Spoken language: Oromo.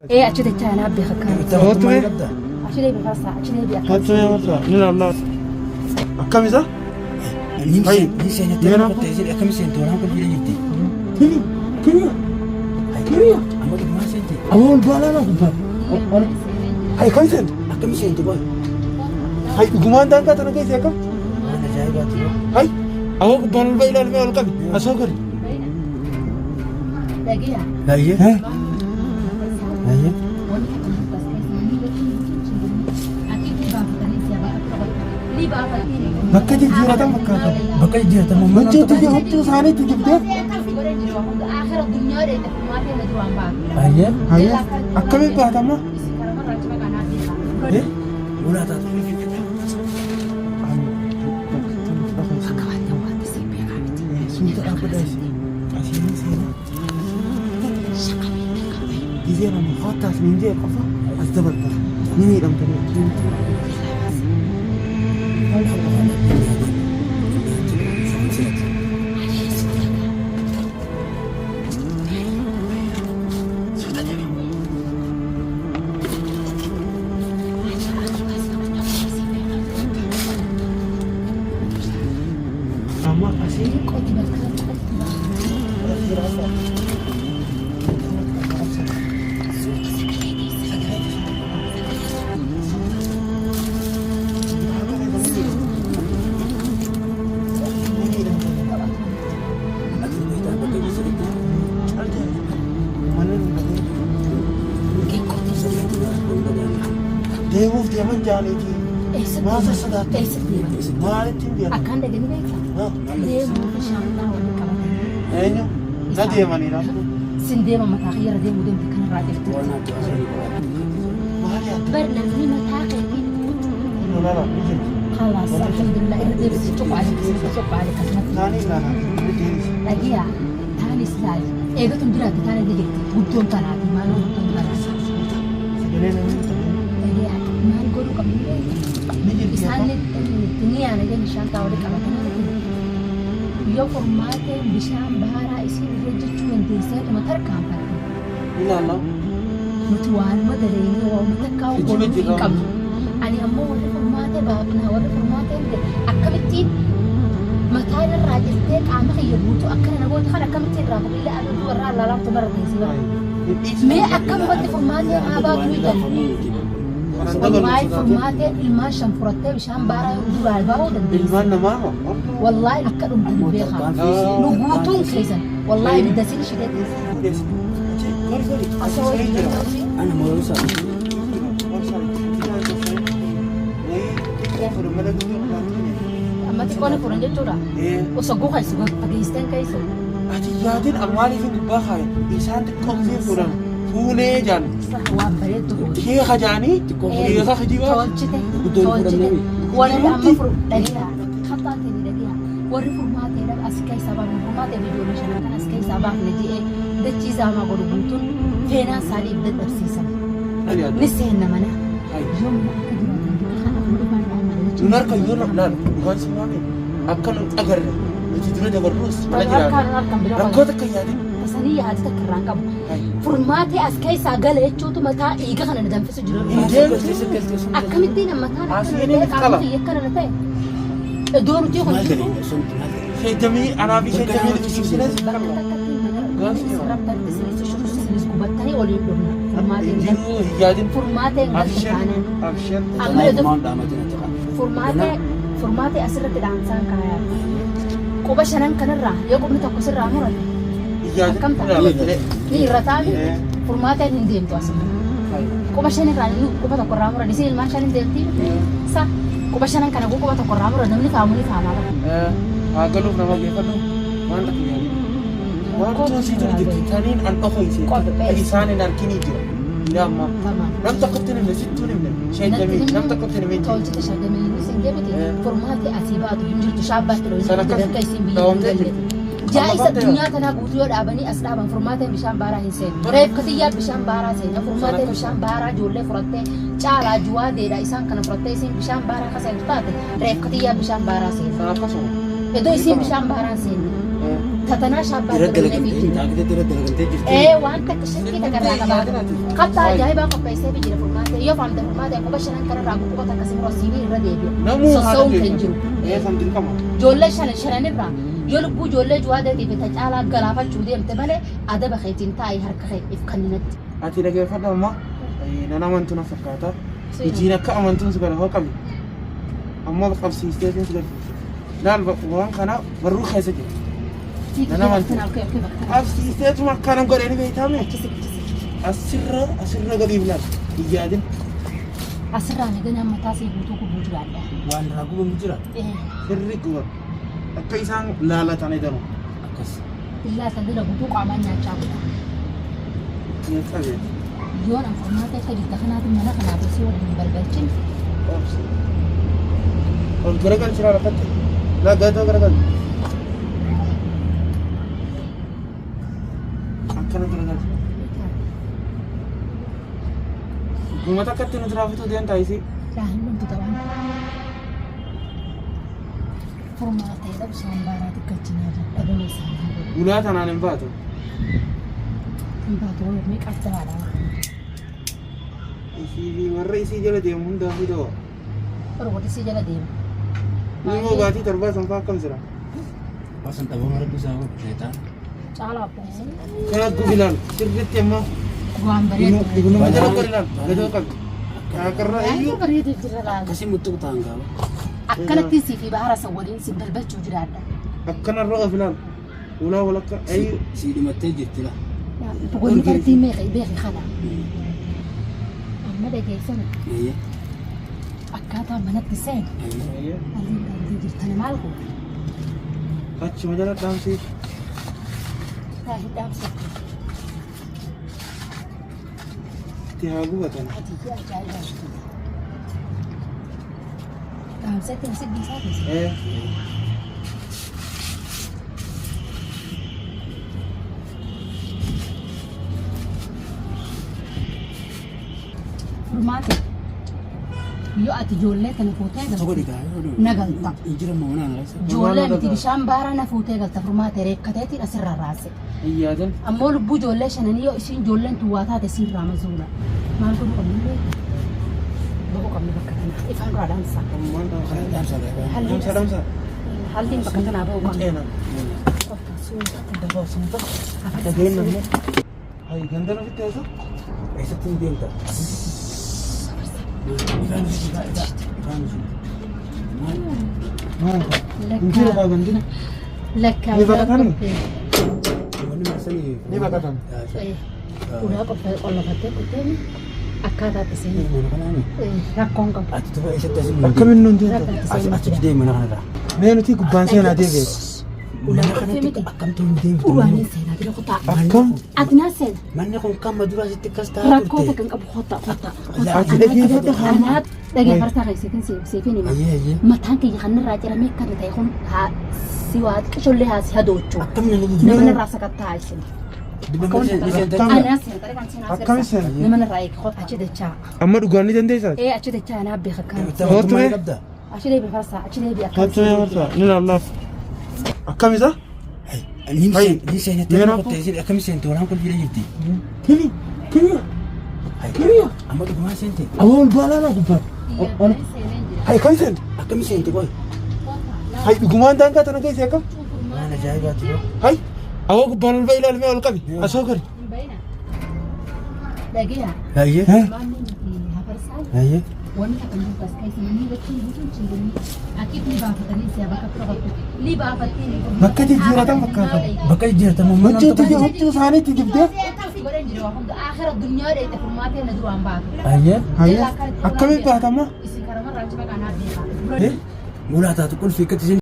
Ee achi dachaa anaa beeka kan. Kottu mee. Achi deebi farsaa achi deebi akka. Kottu mee kottu. Ni laallaa. Akkam isa? Ni seenattee qottee isin akkam seente waraan kun jira jirti. Kini. Kini. Kini. Amma dhugumaan seente. Amma ol baalaa laa gubbaa. Hay kam seente? Akkam seente qoy. Hay dhugumaan daangaa tana keessa akkam? Waan ajaa'ibaati. Hay amma gubbaan ol ba'i ilaalmee ol qabi. Asoo gadi. Dhagiyaa. Baay'ee. Baay'ee. Bakka jijjiiratan fakkaata. Bakka jijjiiratan Huccuu tiyya huccuu isaaniitti jibdee. Baay'ee. Hayyee akkamiin baatama? Eh? Ulaa taatu. Suuta dhaabbadha isin. Asiin seenaa. Gizee namni koottaas niin jee qofa as dabarta. Ni miidhamtanii. Amma asii Deemuuf deeman jaaniiti. Maal sossodaatti? Maalitti hin beekan? Akkaan dhagani beektaa? Deemuu fi shaantaa waliin qabatanii. Eenyu? Na deemaniidha. Sin deema mataa kiyyarra deemuu deemte kanarraa jirtu. Maal yaadda? Bar namni mataa keetiin Lolala ni jirti. خلاص الحمد لله irra deebisi cuqaale cuqaale akkasumatti. Taanii ilaalaa. Ni deebisi. Dhagiyaa taanis laali eegatuun jiraatti taan illee jirti guddoon tanaati maaloo guddoon tanaati. Sagalee namni ta'e. Dhagiyaa maal godhuu qabnu Ni jirti. isaan ni yaana jedhan bishaan taa walii qabatanii yoo furmaateen bishaan baaraa isiin irra jechuu dandeesseetuma tarkaanfatte. Ilaala. Nuti waanuma dalaynee waanuma takkaa Kijiba godhuu hin jirra. qabnu. Ani ammoo warri furmaatee baafnaa warri furmaatee miti akkamittiin mataa irraa jirtee qaama kiyya guutuu akkana namoota kan akkamittiin irraa fuudhee aduu warra allaalamtu marra teessee bara. Mee akkamumatti furmaatee haa baatu jedhan. Wallaahi furmaatee ilmaan shan furattee bishaan baaraa yoo duraa baa'uu dandeessi. Ilmaan namaa moo? Wallaahi akka dhumtu hin beekaa. Nu guutuun keessan wallaahi bidda sin shitee. Gori gori. Asii sahii jira. Ana moroosa. Amma xiqqoon furan jechuudha. Osoo goga isa fageessteen keessa. Ati yaatiin ammaaliif gubbaa kaaye isaan xiqqoo gisee fuudhan fuunee jaan Waan bareeddu goote. keeka jaanii keeka kijibaa Tolchite. Guddoon Tolchite. fudhannee. Warri amma furu dhagiyaa. Kattaa ta'e dhagiyaa. Warri furmaatee dhabe as keessaa baafne furmaatee fi ijoollee shanan kan as keessaa baafne je'ee dachii zaamaa godhu guutuun feenaan isaanii ibidda dhabsiisan. Ni seenna mana. Yoo mana akka jiraatan bakka kana fuudhu kan dhaaman. Nun harka yoo laalu dhugaan si maame akka nun agarre nuti dura dabarruus mana Harkaan jiraatu. harkaan bira Rakkoo takka yaadin. Tasanii yaadi takka irraan qabu. Furmaatee as keessaa gala jechuutu mataa dhiiga kana na danfisu jiru. Hin deemtu. Akkamittiin mataan akkana Asiin na ta'e inni qaamni qaba. kiyya akkana na ta'e. Iddoo nuti kun Maal jiru dalagna sun maal dalagna? Sheejjamii anaa fi sheejjamii nuti ibsines bakka takkatti mana isinis isinis gubattanii oliin dhumna. Furmaateen galte. jiruu hin yaadin. Furmaateen galte Abshir taanaan. abshir. Amma iddoo Maal dhaamatiin ati qaba? furmaatee furmaatee asirratti dhaamsaan kaayaa. Quba shanan kanarraa yoo qubni tokko sirraa murate Hin yaadin. Akkam ta'a? Ni irra taa'ame furmaateen hin deemtu asirra. Quba shan irraa inni quba tokko irraa muran isin ilmaan shan hin deemti. Sa quba shanan kana quba tokko irraa muran namni faamu ni faamaa bara. Haa galuuf nama geeffadhu waan takka yaadin. Waan tuun sii tun jirti taniin an dhokoyse isaan hin arginii jira. Ila ammaa. Tamam. Nam tokkotti hin himne sittuun himne sheejjamii nam tokkotti hin himne. Tolchite shagamii isin deebite furmaatee asii baatu hin jirtu shaabbaatti dhooyte Sana akkas akka isin biyya hin dhawamtee galle. jirti. Jaa'isa addunyaa tanaa guutuu yoo dhaabanii as dhaaban furmaateen bishaan baaraa hin seenu. Reef katiyyaa bishaan baaraa seena furmaateen bishaan baaraa ijoollee furattee caalaa juwaa deedha isaan kana furattee isin bishaan baaraa ka seentu taate reef katiyyaa bishaan baaraa seena. Sana akkasuma. Iddoo isin bishaan baaraa hin seenne. Tatanaa shaabbaa Irra godhannee dalagamtee jira. taakiteetti irra dalagamtee jirti. Ee waan takka shakkii takka irraa qabaatu. Kattaa ajaa'ibaa qopheessee fi jira furmaatee. Yoo faamte furmaatee quba shanan kanarraa quba takka simiroo siinii irra deebi'a. Namuu haala Sossa'uun kan jiru. Ee san dirqama. Ijoollee shan shananirraa yoo lubbuu ijoollee juwaadeetiif ta caalaa galaafachuu deemte malee adaba keetiin taa'ii harka kee if kenninatti. Ati dhageeffadhu amma nan amantu na fakkaata. Ijiin akka amantuun si gara hoo qabi. Amma qabsiistee si garsiisa. Laal waan kana barruu keessa jira. Nan amantu. Qabsiisteetuma akkana godhee ni beektaame. Asirra asirra gadiif laal. Hin yaadin. Asirraa naganaan mataa see guutuu gubuu jiraadha. Waan irraa gubamu jira. Sirri guban. Akka isaan laalatan edanu. Akkas. Illaa san dura guutuu qaamaan nyaachaa godha. Ni qabee. Yoon an furmaata akka jirta kanaatiin mana kanaa basii waliin hin balbalchin. Obsi. Ol garagalchi laal akkatti. Laa gadoo garagalchi. Akkana garagalchi. Gumata akkatti nuti raafituu deemtaa isii. Laa hin dhumtu ta'an. Furmaata jedha bishaan baaraatti galchinaa jira. Dhabame isaanii godhu. Ulaa tanaan hin baatu. Hin baatu wayii meeqa jabaadha. Isii fi warra isii jala deemu hundaafuu dawaa. Warra isii jala deemu. Ilmoo baatii torbaa sanfaa akkam jira? Wasan dhabama rabbi isaa godhu sheexaan. Caalaa abbaa. Kana gubi laal sirriitti amma Waan bareedu. nama jala godhi laal gadoo qabdi. Kaaqarra Baay'ee iyyuu bareedu jira laal. Akkasii muttuqtaan gaafa. Akkanatti sii fi bahara san waliin si balbalchuu jiraadha. akkanarra of ilaal. Ulaa walakka iyyuu Sii dhumattee jirti la. Wanni fardii meeqa beeki kana. Amma dhageessan Eeyyee. akkaataa manatti seenu Eeyyee. aliin dandii jirtan maal godhu? Achuma jala dhaamsii. Taa'ii dhaamsatti. Itti haa gubatan. Ati ajaa'ibaa jirti. Dhaamsatti si dhiisaa keessa. Ee. Furmaate yoo ati ijoollee tana fuutee Tokko galte dhigaa. na galta. Injira moonaan reessa. Ijoollee miti bishaan baaraa na fuutee galta furmaate reekkateetiin asirra raase. Hin yaadin. Ammoo lubbuu ijoollee shananii yoo isiin ijoolleen tun waa taate isiin raamazuudha. Maal godhuu qabnu beektaa? Bahuu qabnu bakka kanaa. Ifaan duraa dhaamsa. Ammaan dhaamsa. Dhaamsa gaafa. Dhaamsa dhaamsa. Halliin bakka tanaa bahuu qabnu. Ceena. Qoftaan suuta. Dafaa suuta. Dhageen namni. Hayi ganda nufitti haasa. Eessatti hin deemta? Ifaan ishee ifaan ishee. Maal? Hin jiru kaa gandina. Lakkaa Ni baqatanii? Wanni marsanii. Ni baqatan. Ulaa qollafattee qotteen akkaataatti seenuu. Mana kanaani. Rakkoon qabu. Ati tufa eessatti asii Akkamiin nuun deemta? Asi achi deemi mana kanarraa. Mee nuti gubbaan seenaa deebi'e. Ulaa Mana qottee kanatti miti. akkamtu hin deemtu? Ulaan hin seenaa bira kutaa. Akkam? Ati naa seena. Manni kun kan maduraa sitti akkas ta'a Rakkoo turte. takka hin qabu kottaa kottaa. Ati dhageeffadhu haa. Anaa dhageeffartaa keessatti seefin hima. Ayyee ayyee. Mataan kiyya kan irraa ciramee kan ta'e kun haa si waa xiqqishollee haa si hadoochu. Akkam namni Nama irraa sakattaa isin. Anaa seena tarii kan seenaa Akkam seena? Nama irraa eegi kottaa achi dachaa. Amma dhugaan ni dandeessaa? Ee achi dachaa anaa beeka kan. Kottu mee? Achi deebi farsaa achi deebi akka. Kottu mee farsaa ni laallaaf. Akkam isa? Ni seenattee qottee akkam seente waraan qulfii jirti. Kini kini. Kini. Amma dhugumaa seente. Awwa ol baalaa naa gubbaan. Hayi kam seente? Akkam seente qoy. Hayi dhugumaan daangaa tana keessa akkam? Waan ajaa'ibaati. Hayi awwa gubbaan ol ba'e ilaalmee ol qabi. Asoo gari. Dhageeyaa. Ayyee. Maanni nuti hafarsaa Ayyee. wanni akka jirtu as keessa manni jechuun guutuun cinganii akkitti ni baafatanii si'a bakka qabatu ni baafattee ni Bakka jijjiiratan fakkaata. Bakka jijjiiratamu mana Huccuu huccuu isaaniitti dibdee. Akhira dunyaa dheete furmaatee na duraan baatu. Ayyee. Hayi akkamiin baatama? Isin karamarraa achi baqaa naa beekaa. Mulaa taatu qulfii akkatti